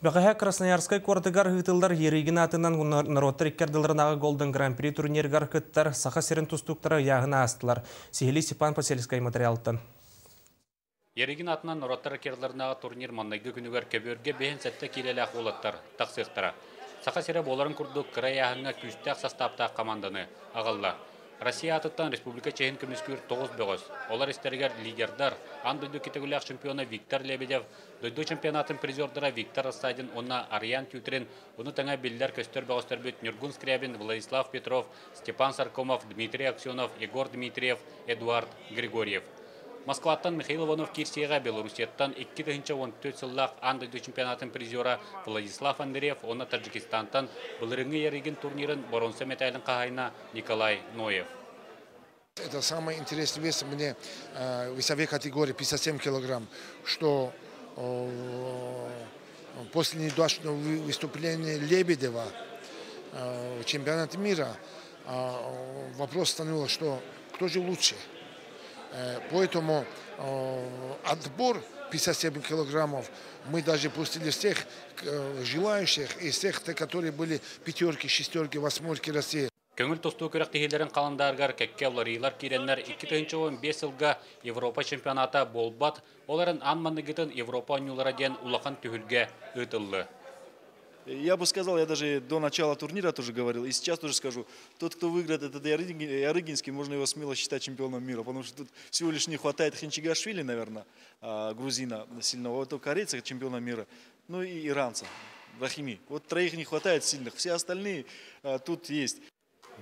Бэҕэһээ Красноярскай куоратыгар ыытыллар Ярыгин аатынан норуоттар икки ардыларынааҕы Голден Гран-при турнирыгар кыттар Саха сирин тустууктара ыйааһын аастылар. Сиһилии Степан Посельскай материалтан. Ярыгин аатынан норуоттар икки ардыларынааҕы турнир маҥнайгы күнүгэр көбүөргэ 57 киилэлээх уолаттар тахсыахтара. Саха сирэ буоларын курдук кыра ыйааһыҥҥа күүстээх састааптаах команданы аҕалла. Россия аатыттан республика чиэһин көмүскүүр 9 бөҕөс. Олор истэригэр лидердар, аан дойду икки чемпиона Виктор Лебедев, дойду чемпионатын призердара Виктор Рассадин уонна Ариан Тютрин, ону тэҥэ биллэр-көстөр бөҕөстөрбүт Ньургун Скрябин, Владислав Петров, Степан Саркомов, Дмитрий Аксенов, Егор Дмитриев, Эдуард Григорьев. Москваттан Михаил Иванов киирсиэҕэ, Белоруссияттан 2014 сыллаах аан дойду чемпионатын призера Владислав Андреев уонна Таджикистантан былырыыҥҥы Ярыгин турнирын боруонса мэтээлин хаһаайына Николай Ноев. Это самый интересный вес мне весовой категории 57 килограмм, что после неудачного выступления Лебедева в чемпионате мира вопрос становился, что кто же лучше. Поэтому отбор 57 килограммов мы даже пустили всех желающих и всех, которые были пятерки, шестерки, восьмерки России. Көҥүл тустуу күрэхтэһиилэрин халандаарыгар кэккэ уларыйыылар киирэннэр 2015 сылга Европа чемпионата буолбат, ол эрэн аан маҥнайгытын Европа оонньуулара диэн улахан түһүлгэ ыытыллыа. Я бы сказал, я даже до начала турнира тоже говорил, и сейчас тоже скажу, тот, кто выиграет этот Ярыгинский, можно его смело считать чемпионом мира, потому что тут всего лишь не хватает Хинчигашвили, наверное, грузина сильного, вот корейца чемпиона мира, ну и иранца, Рахими. Вот троих не хватает сильных, все остальные тут есть.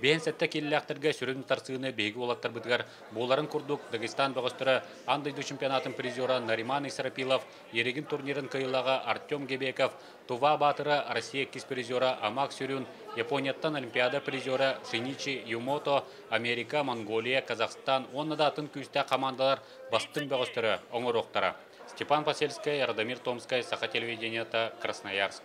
57 киилэлээхтэргэ сүрүн утарсыыны биһиги уолаттарбытыгар буоларын курдук Дагестан бөҕөстөрө, аан дойду чемпионатын призера Нариман Исрапилов, Ярыгин турнирын кыайыылааҕа Артем Гебеков, Тува баатыра, Россия иккис призера Амак Сүрүн, Японияттан Олимпиада призера Шиничи Юмото, Америка, Монголия, Казахстан уонна да атын күүстээх командалар бастыҥ бөҕөстөрө оҥоруохтара. Степан Посельскай, Радомир Томскай, Саха телевидениета, Красноярск.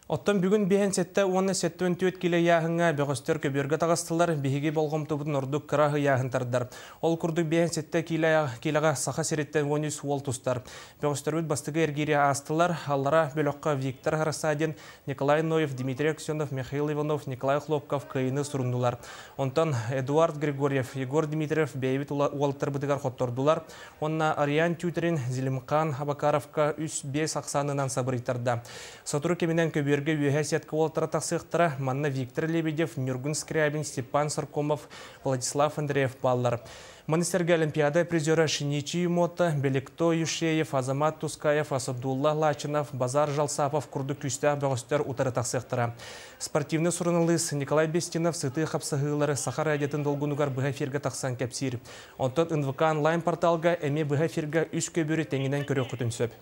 Оттон бүгүн 57 уонна 74 килэ ыйааһыҥҥа бөҕөстөр көбүөргэ таҕыстылар, биһиги болҕомтобутун ордук кыра ыйааһын тардар. Ол курдук 57 киилэҕэ Саха сириттэн 13 уол тустар. Бөҕөстөрбүт бастакы эргиири аастылар, аллара бөлөххө Виктор Рассадин, Николай Ноев, Дмитрий Аксенов, Михаил Иванов, Николай Хлопков кыайыыны сурундулар. Онтон Эдуард Григорьев, Егор Дмитриев бэйэбит уолаттарбытыгар хоттордулар. Онна Ариан Тютрин Зелимхан Абакаровка 3-5 ахсаанынан сабырыйтарда. Сотору кэминэн көбүөргэ үөһээ сетка уолаттара тахсыахтара, манна Виктор Лебедев, Нюргун Скрябин, Степан Саркомов, Владислав Андреев бааллар. Маны сэргэ Олимпиада призера Шиничи Юмото, Белекто Юшеев, Азамат Тускаев, Асадулла Лачинов, Базар Жалсапов курдук күүстээх бөҕөстөр утары тахсыахтара. Спортивный суруналыыс Николай Бестинов сытыы хапсыһыылары Саха радиотын долгунугар быһа эфиргэ тахсан кэпсиир. Онтон НВК онлайн порталга эмиэ быһа эфиргэ үс көбүөрү тэҥинэн көрүөххүтүн сөп.